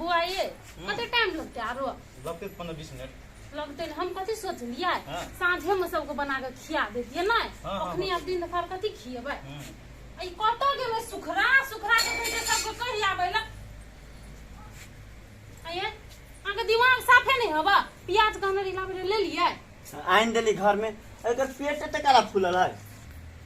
बुआ ये कते टाइम लगते आरो? लगते 15-20 मिनट लगते। हम कथी सोचलियै, हाँ। साँझे में सबके बना के खिया देतियै नै। हाँ, हाँ, अखनी हाँ। अब दिन देखार कथी खियेबै? हम्म। ई कतऽ गेलै सुखरा? सुखरा के कहै सबके कहि आबै ला। आये, अहाँके दिमाग साफे नहि हबा। प्याज कहने रही लाबै ले लियै? आनि देली घर में। एकर पेट एते काला फूलल है?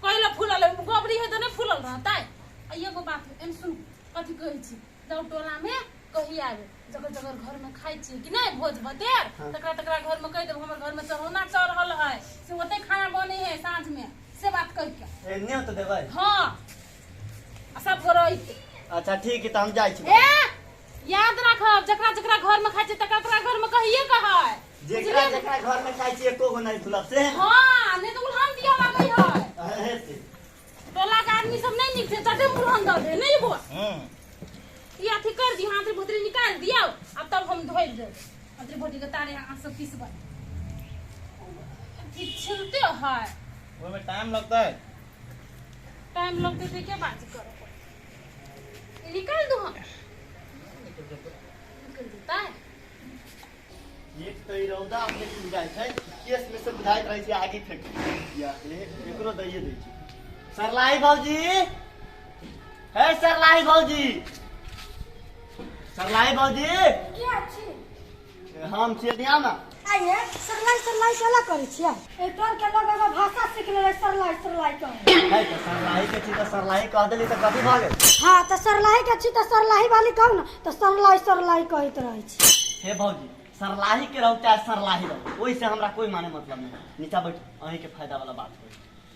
कहिला फूलल है? गोबरी है तऽ नहि फूलल रहतै? आ एगो बात एम सुन, कथी कहै छी, जाउ टोला में कहि आबे, जकर जकर घर में खाइ छियै कि नहि भोज बतेर, हाँ। तकरा तकरा घर में कहि देब, हमर घर में चढ़ौना चढ़ल है, से ओतै खाना बनै है साँझ में, से बात कहि के। ए, न्योत देबै? हाँ, आ सब गोरे अइतै। अच्छा ठीक है, तऽ हम जाइ छी। ए, याद राखब, जकरा जकरा घर में खाइ छियै तकरा तकरा घर में कहिए के है। जेकरा जेकरा घर में खाइ छी एको गो नहि भूलब से। हाँ, नहि तऽ उल्हन दिअ लागै है। हे से। टोला के आदमी सब नहीं नीक छै, चटे मुरहन दऽ दे नहीं बुआ। हम्म। ई अथी कर दी, आंतरी भोतरी निकाल दियौ, अब तब हम धोइ देब। आंतरी भोतरी के तारे अहाँ सब पिसबै, अथी छिलते है। ओहिमे टाइम लगता है। टाइम लगते ते के बात करो, निकाल दू, हम निकल देता है। एक तऽ ई रौदा अपने उड़ जाइ छै, केस में से बुझाइत रहै छै आगे फेंक या एकरो दैये दै छै। सरलाही भौजी हे, सरलाही भौजी, सरलाही भौजी। के छी? हम छियै दिया ना। आइए सरलाई सरलाई केला करै छियै? एहि टोल के लोग एगो भाषा सीख लेलै, सरलाई सरलाई कहे। है तऽ सरलाही के छी तऽ सरलाही कह देली तऽ कथी भऽ गेल? हाँ, तऽ सरलाही के छी तऽ सरलाही वाली कहू ने, तऽ सरलाई सरलाई कहैत रहै छी। हे भौजी, सरलाही के रहू चाहे सरलाही रहू, ओहिसे हमरा कोई माने मतलब नहीं। नीचा बैठ, अहीं के फायदा वाला बात होई।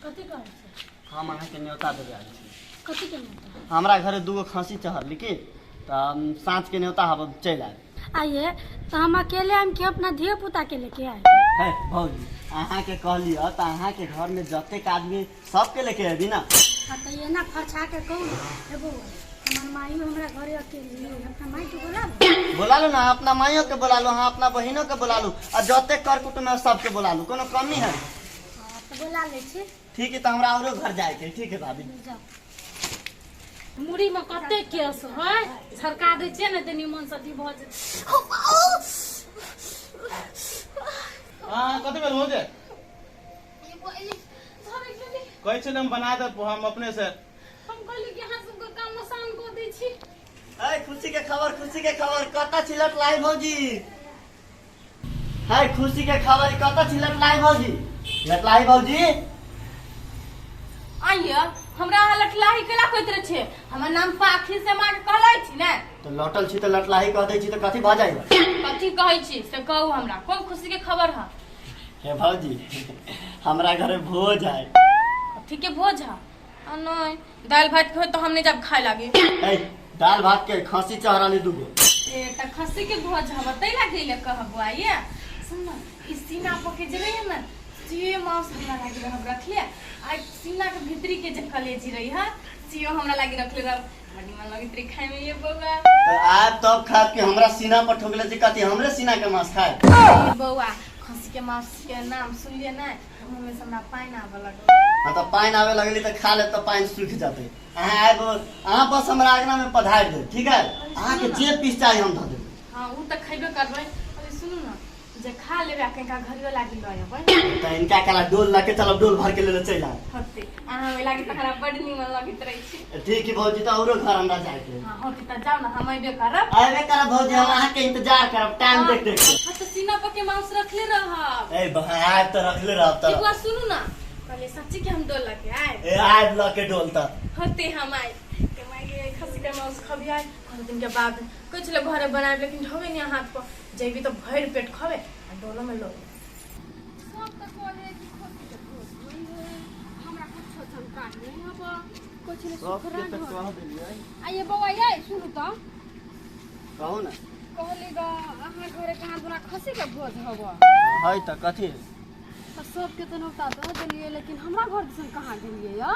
कथी कहै छै? हम अहाँके न्योता देबे आयल छी। कथी के न्योता? हमरा घरे दूगो खसी चढ़ली की, तऽ हम साँझ के न्योता हम चलि आयब। आइए, तऽ हम अकेले आयम कि अपना धिया पुता के लेके आए? हे भौजी, अहाँके कहलियै तऽ अहाँके घर में जतेक आदमी सबके लेके अयबी ना। हाँ, तऽ एना फरछा के कहू ने। हे बौआ, हमर माइयो हमरा घरे अकेली है, अपना माई के बोला लू। बोला लू ना, अपना माइयो के बोला लू, अहाँ अपना बहिनो के बोला लू, आ जतेक कर कुटुम्ब है सबके बोला लू, कोनो कमी है? हाँ, तऽ बोला लै छी। ठीक है, तऽ हमरा औरो घर जाए के है। ठीक है भाभी। जाओ। मुड़ी में कते केस है, झरका दै छियै ने तऽ निमन से अथी भऽ जेतै। हाँ, कथी भेल भौजी? झरक गेलै। कहै छै हम बना देब हम अपने से। हम कहली कि अहाँ सबके काम आसान कऽ दै छी। है खुशी के खबर, खुशी के खबर, कतऽ छी लटलाई भौजी? है खुशी के खबर, कतऽ छी लटलाई भौजी? लटलाई भौजी। आइए, हमरा अहाँ लटलाही केला कहैत रहे छै? हमर नाम पाखी से माँ के कहलै छी ने। तऽ लटल छी तऽ लटलाही कह दै छी तऽ कथी भऽ जाइ? कथी कहै छी से कहू, हमरा कोन खुशी के खबर है? हे भौजी, हमरा घरे भोज है। कथी के भोज है? आ नहीं, दालि भात के होय तऽ हम नहीं जाब खाए लागे। है दाल भात के, खसी चढ़ल दूगो। ए, तऽ खस्सी के भोज हब तै लागे ले कहब। आइए सुन न, ई सीना पके जे रही है न, से मांस हमरा लागी रहब रखले, आ सीना के भीतरी के जे कलेजी रही है सियो हमरा लागी रखले रहब। बड़ निमन लगैत रही खाए में ये बौआ। तऽ आब तब खाब कि हमरा सीना पर ठोकले छै, कथी हमरे सीना के मांस खाए? ए बौआ, खस्सी के मांस के नाम सुनलिए ने, मुँह में से हमरा पानि आबऽ लगल। हाँ, तऽ पानि आबे लगली तऽ खा ले, तऽ पानि सूखि जेतै। अहाँ आबि, अहाँ बस हमरा अंगना में पधारि देब, ठीक है? अहाँके जे पीस चाही हम धऽ देब। हाँ, उ तऽ खैबे करबै। अरे सुनू ने, जे खा लेबै आ कनिका घरियो लागी लऽ अबै। तऽ इनका कला डोल लऽ के चलब, डोल भर के लेले चलि आयब। होतै, अहाँ ओहि लागी तऽ हमरा बड्ड निमन लगैत रहै छी। ठीक है भौजी, तऽ औरो घर हमरा जाए के है। हाँ, होतै तऽ जाउ ने, हम अयबे करब। अयबे करब भौजी, हम अहाँके इंतजार करब टाइम देख देख के। हाँ, तऽ सीना पर के मांस रखले रहब। ए आयब तऽ रखले रहब तऽ। एक बार सुनू ना, कहलिए सच्ची के हम डोल लके आए। ए, आयब लऽ के डोल तऽ। होते, हम आए के माय के खस्सी के मांस खबी आए। कुछ दिन के बाद कुछ लोग घरे बनाए, लेकिन ढोबे नहीं हाथ पर जेबी तो भरि पेट खबे आ डोलो में लो। सब तऽ कहले कि खस्सी के भोज होइ है, हमरा कुछो जानकारी नहीं हब। कुछ ने सबके सुखरा तऽ घर कह देलियै। आइए बौआ यै, सुनू तऽ। कहू ने। कहली ग, अहाँ घरे कहाँ दुना खस्सी के भोज हब? है तऽ कथी? तऽ सबके तऽ नौता दऽ देलियै, लेकिन हमरा घर दिसन कहाँ देलियै य?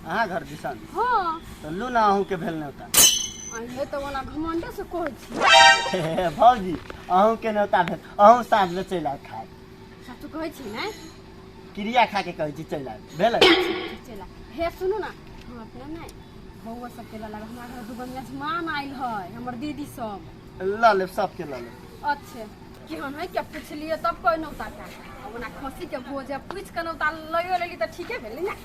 अहाँ घर दिसन? हाँ। तऽ लू ने, अहूँके भेल न्योता। आइए, तऽ ओना घमंडे से कहै छी। हे भौजी, अहूँके न्योता भेल, अहूँ साँझमे चलि आयब खाय। सच कहै छी ने? क्रिया खा के कहै छी, चलि आयब, भेलै। चला हे, सुनू ना, हम अपना नहि बौआ सबके लऽ लेब। हमरा घर दूगो मेजमान आयल है, हमर दीदी सब। लऽ लेब, सबके लऽ लेब। अच्छे केहन है के पुछलियै तब कोइ नौता का। आ ओना खस्सी के भोज है, पूछि के नौता लइयो लेली तऽ ठीके भेलै ने।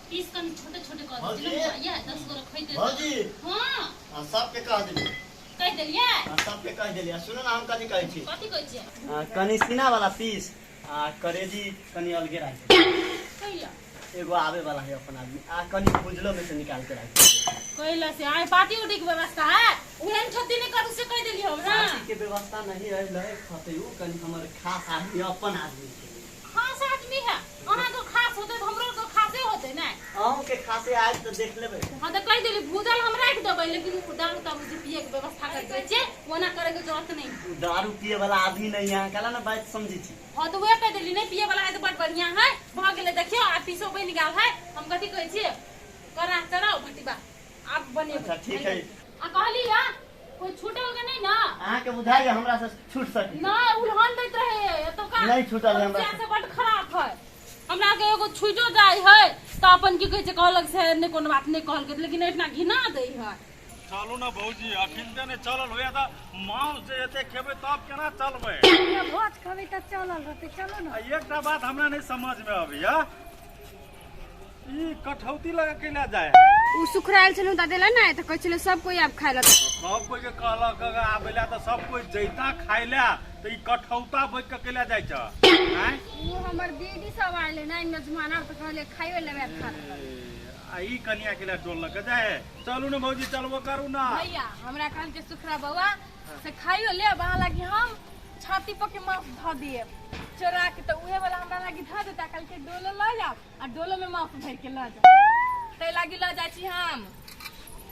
पीस कनि छोटे छोटे कऽ भौजी। देलियै ये 10 गो रखैते। भौजी। हां। आ सबके कह देलियै। कहि देलियै? आ सबके कहि देलियै। आ सुनू ने, हम कथी कहै छी। कथी कहै छियै? आ, कनि सीना वाला पीस आ करेजी कनि अलगे राखि। कहिया? एगो आबे वाला है अपन आदमी, आ कनि भुजलो में से निकाल के राखि दियौ। कहिला से आइ पार्टी उटी के व्यवस्था है, उहन क्षति नहीं करू से कहि देलियै हमरा। पार्टी के व्यवस्था नहीं है, लहे खते उ कनि हमर खास आदमी, अपन आदमी के। खास आदमी है अहाँ के, खास होते तऽ हमरो के खासे होते ने। अहूँ के खासे आयल तऽ देख लेबै। हाँ तऽ कहि देली, भूजल हम राखि देबै, लेकिन उ दारू तारू जे पिए के व्यवस्था कर दै छियै, ओना करे के जरूरत नहीं। उ दारू पिए वाला आदमी नहीं है, अहाँ कहला ना बात समझी छी। हाँ तऽ वएह कहि देली, नहीं पिए वाला है तऽ बड बढ़िया है। भऽ गेलै, देखियौ आ पीसो बनि गेल है। हम कथी कहै छियै, कड़ा चढ़ाउ भटिबा आब बनेबै। अच्छा ठीक है। आ कहली या कोई छूटल के नहीं ना? अहाँ के बुझाइ हमरा से छूट सकी? नहीं, उल्हन दैत रहे एतौका। नहीं छूटल है हमरा। से बड खराब है। हमरा के एगो छूटो जाय है तऽ अपन की कहै छै, कहलक से नहि कोनो बात नहीं कहलकै, लेकिन एतना घिना दै है। चलू ना भौजी, अखन ते नहि चलल होइया तऽ मांस जे एते खेबै तब केना चलबै? भोज खेबै तऽ चलल रहतै, चलू ने। आ एकटा बात हमरा नहि समझ मे अबैया, ई कठौती लगा केला जाय? उ सुखरायल छलहुँ तऽ देला ने, तऽ कहै छलै सब कोइ आब खाय लए। सब कोइ के कहलक आबै लए तऽ सब कोइ जैता खाय लए, तऽ ई कठौता बैठ के केला जाइ छ? आँय? उ हमर दीदी सब आयल ने मेजमान, आब तऽ कहलियै खाइयो लेबै, आब खा लेबै। आ ई कनिया के लए डोल लऽ के जाय है। चलू ने भौजी, चलबो करू ना। भैया हमरा कहलकै सुखरा बौआ से खाइयो लेब, अहाँ लागी हम छाती पर के मांस धऽ दिए चोरा के, तऽ उहे वाला हमरा लागी धऽ देता। कहलकै डोलो लऽ जाओ आ डोलो में मांस भरि के लऽ जाओ, ताहि लागी लऽ जाइ छी हम।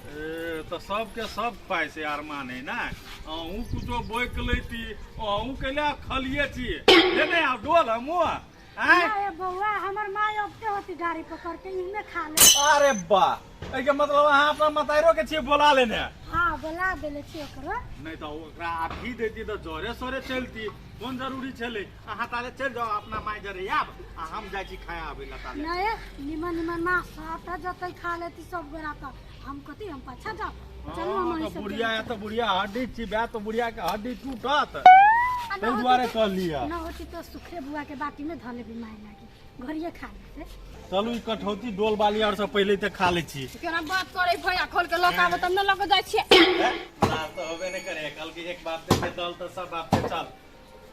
ए तऽ सबके सब पाइ से अरमान है ना। अहूँ कुछो बोइक लैती, अहूँ कैला खलिए छी लेने आउ डोल हमहूँ। आँय? ए बौआ, हमर माय अबते होती गाड़ी पकड़ के, इनमें खा ले। अरे बा, एहिके मतलब अहाँ अपना मताइरो के छियै बोला लेने? हाँ, बोला देले छी ओकरो। नहि तऽ ओकरा अथी देती तऽ जरे सरे चलती, कोन जरूरी छलै? अहाँ ताले चलि जाउ अपना माय जरे आब, आ हम जाइ छी खाय आबै लए ताले। नहीं, निमन निमन माछ साथ जतै खा लेती सब गोरा, तऽ हम कथी, हम पाछा जाओ। चलू हम हँ, अहीं तऽ सब। बुढ़िया है तऽ बुढ़िया हड्डी छी बे, तऽ बुढ़िया के हड्डी टूटत, आ न ताहि होती दुआरे तऽ- कहलियै। न होती तऽ सुखरे बुआ के बाटी में धऽ लेबी, माय लागी घरिये खा लेते। चलू, ई कठौती डोल बाली और सब पहिले तऽ खा लै छी। केना बात करे भैया, खोल के लऽ के आबो तब ने लऽ के जाइ छियै। बात तऽ होबे नहि करे, कल के एक बाप के दल तऽ सब बाप के। चल,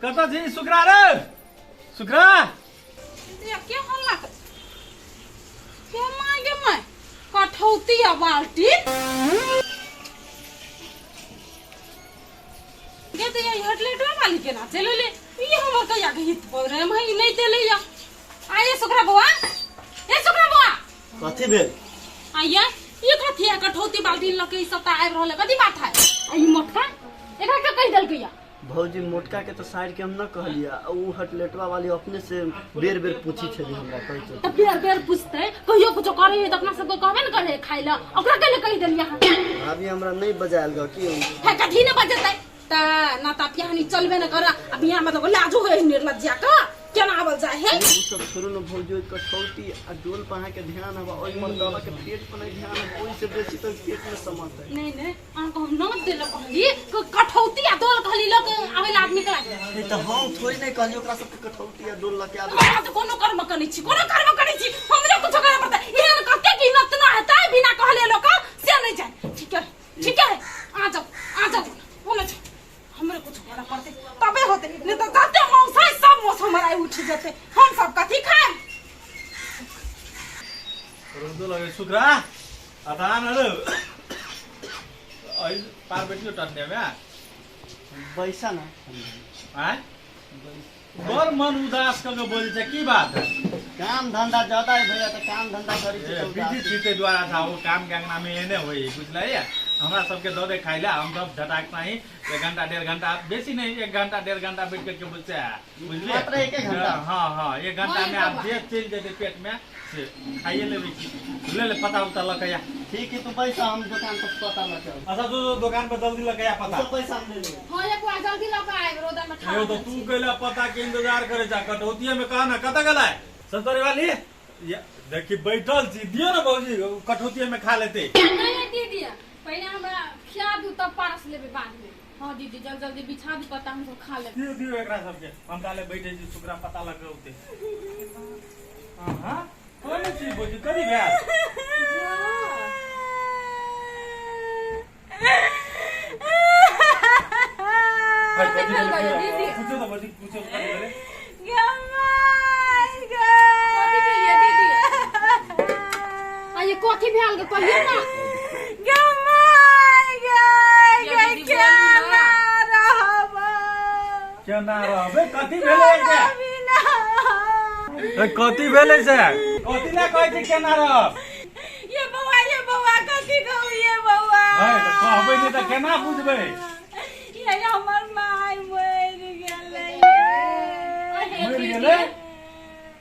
कतऽ छी सुकरा रे सुकरा? ये के हल्ला कर के माय गे my, कठौती आ बाल्टी गे तो ये हेडलाइट वाली केना चलि एलै? ई हमर कहिया के हित पर रहे हम, ई नहीं चले या। आइए सुकरा बौआ, ए सुकरा बौआ। कथी भेल? आइए, ये कथी है? कठौती बाल्टी लऽ के ई सब तऽ आबि रहल है, कथी बात है? आ ई मोटका एकरा के कहि देलकै या? भौजी, मोटका के तो साइड के हम न कहलियै, आ उ हटलेटवा वाली अपने से बेर बेर पूछी छली हमरा, कहै छली। तऽ बेर बेर पूछतै, कहियो कुछो करे है तऽ अपना सबके कहबे ने करे खाइ लए, ओकरा के कहि देलियै अहाँ? भाभी, हमरा नहीं बजायल ग की? है कथी ने बजेतै तऽ ना तऽ पिहानी चलबे ने कर, आ बियाह मतलब लाजो है निर्लज्जा का, केना आवल जाय है? उ सब छोड़ू न भौजी, ओहि कठौती आ डोल पर अहाँके ध्यान हवा, ओहि मर्दावा के पेट पर नहीं ध्यान हवा, ओहि से बेसी तऽ पेट में समत है। नहीं नहीं, अहाँके हम नोत देलक कहली कठौती आ डोल कहली लोक आबै ला आदमी के लागे। नहीं तऽ हम थोड़ी नहीं कहलियै ओकरा सबके कठौती आ डोल लऽ के आबै। हमरा तऽ कोनो कर्म करै छी, कोनो कर्म करै छी, हमरे कुछो करे पड़तै। एहन कते की नतना हेतै बिना कहले लोक से नहीं जाने। ठीक है ठीक है, आ जाओ आ जाओ, बोले जाओ, हमरे कुछ करे पड़तै तबे होतै, नहीं तऽ जते मौसा है सब मौस हमर आइ उठ जेतै, हम सब कथी खाएब? रौदो लगे सुकरा अधान हलो ऐ पार बैठियो टन्ने में। बैसा ना। आँय, बड़ मन उदास कऽ के बोलै छै, की बात है? काम धंधा ज्यादा है भैया, तऽ काम धंधा करै छी तऽ बिजी छी ताहि दुआरे था। ओ काम के अंगना में एने होई बुझलै, हमरा सबके दऽ दे खाइ लए, हम सब झटाक नाही एक घंटा डेढ़ घंटा, बेसी नहीं, एक घंटा डेढ़ घंटा बैठ के बुझते है, बुझलिए? मात्र एक एक घंटा? हाँ हाँ, एक घंटा में आब जे चलि जेतै पेट में से खाइए लेबै की। ले ले पता उता लऽ के आ। ठीक है, तू पैसा हम दुकान पर पता लऽ के आउ। अच्छा, तू दुकान पर जल्दी लऽ के आ पता। सब पैसा हम ले लेबै। हाँ, एक बार जल्दी लऽ के आबि, रौदा में ठाढ़ एगो तो भेल तू छी। कैला पता के इंतजार करे जा, कटौतिये में कह ना कतऽ गेलै सतरे वाली? देखी बैठल छी, दियो ना भौजी, कठौतिये में खा लेते। नहीं दीदी, पहले हमरा खिया दू तब पारस लेबे बाद में। हां दीदी जल्दी जल्दी बिछा दू पत्ता, हम सब खा लेबे। दियो दियो एकरा सबके, हम ताले बैठे छी सुकरा पता लग होते। हां हां कोन चीज भौजी करी भेल? दीदी पूछो तो भौजी, पूछो तो करी भेले। ये कथी भेल के कहियो ना। गे my गे गे केना रहब, केना रहबे? कथी भेलै से? ए कथी भेलै से? कथी ला कहै छै केना रहब? ये बौआ, ये बौआ कथी कहू ये बौआ। है त कहबै नै त केना बुझबै? ये हमर माय मरि गेलै। मरि गेलै?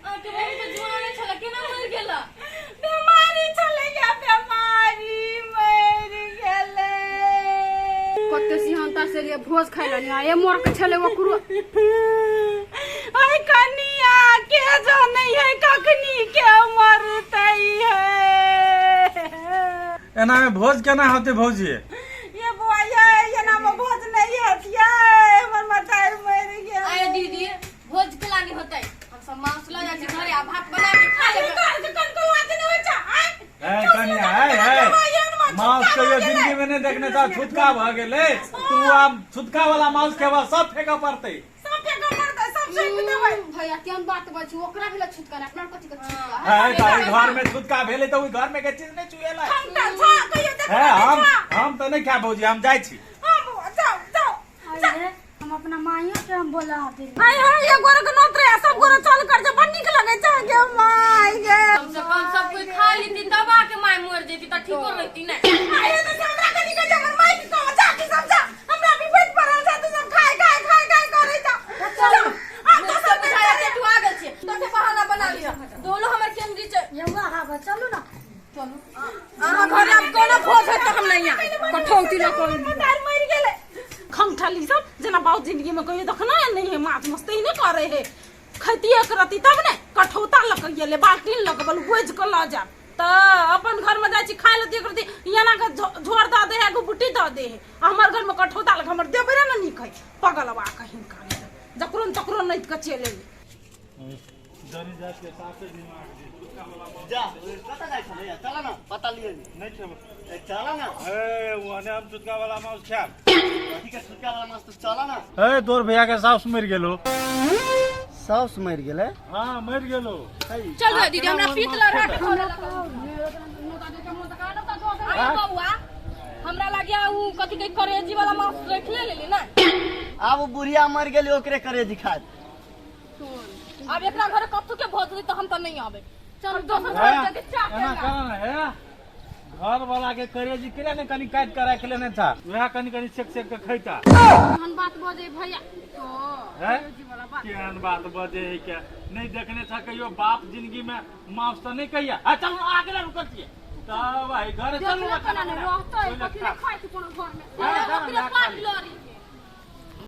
अहाँके मम्मी तऽ जुआने छलै, केना मरि गेला? बेमारी छलै या बेमारी मरि गेलै। कते सिहंता से लिए भोज खाइ लनी आ ये मोर के छलै ओकरो। अय कनिया के जानै है कखनी के मरतै है। एना में भोज केना होते भौजी? ये बौआ ये एना में भोज नहीं होत ये, हमर मताई मरि गेल। आये दीदी भोज केला नहीं होतै, हम सब मांस ल जाइ छी घरे आ भात बना के खा लेबै। ए कनिया, ए ए मांस कहियो जिंदगी में नहीं देखने था, छुटका भ गेलै। तू आब छुटका वाला मांस खेबा, सब फेंकऽ पड़तै। सब फेंकऽ पड़तै, सब फेंक देबै। भैया केहन बात बजै छी, ओकरा भेलै छुटका, अपना कथी के छुटका? है त ओइ घर में छुटका भेलै त ओइ घर में के चीज नहीं चुएला। खंगटा छा कहियो देखने है हम छा। हम त नहीं खाब भौजी, हम जाइ छी। हां बौआ जाओ जाओ। अरे हम अपना माइयो के हम बोला दे। हाय हाय ये गोर के नोत रे सब गोर चल कर जे बड़ नीक लगै छै गे my गे। कम से कम सब कोई खा लेती तब आके my मर जेती त ठीको रहती ना। आये त हमरा कनी के हमर माय के कह जा तू सब जा, हमरा भी पेट भरल छै, तू सब खाय खाय खाय खाय करै जा। चल आ तो सब बुझाया के तू आ गेल छी तो बहाना बना लिया। दोनो हमर केंद्री छै। यौआ हाबा चलू ना। चलू अहाँ घर आब कोनो भोज होत त हम नहीं आब। कठौती ल कोई मतार मरि गेलै। खंगठली सब जेना बाबू जिंदगी में कहियो देखना नहीं है, माछ मस्ती नहीं करे है, खैतिए करती तब ने। कठौता लऽ के गेलै, बाल्टीन लऽ के बोलू बोझ के लऽ जाब त अपन घर में जाइ छी खाय लए करती, एना के झोर दऽ दे है, एगो बुटी दऽ दे है। आ हमर घर में कठौता लऽ के हमर देबै ने नीक है। पगलवा कहीं का जकरो ने तकरो नैत के चलि एलै। जनी जात के साथे दिमाग छै। छुटका वाला मांस जा कतऽ जाइ छलै? चल ना पता लियै। नहीं खेबै। ए चल ना। ए ओने हम छुटका वाला मांस खायब। कथी के छुटका वाला मांस? तू चल ना। ए तोर भैया के साउस मरि गेलो। साउस मरि गेलै? हां मरि गेलो। चल रे दीदी हमरा पीत ल रट। अरे बौआ हमरा लाग्या उ कथी के करेजी वाला मांस रख ले लेली ना। आब उ बुढ़िया मर गेली ओकरे करेजी खात। अब एकरा घर कथू के भोज दी त हम त नहीं आबे। चल दोसर घर जाके चाह के एना करा ना हे, घर वाला के करेजी केला ने कनी काट के राख लेने था, वएह कनी कनी सेक सेक के खैता। केहन बात बजै भैया तो? है केहन बात बजे है के नहीं देखने था कहियो बाप जिंदगी में मांस त नहीं कहिया। आ चल आगे ले रुकल छियै तब भाई घर चलू। देखले केना ने रहतै, कथी ने खाइ छै कोनो घर में। ओकरे पाट लड़ी।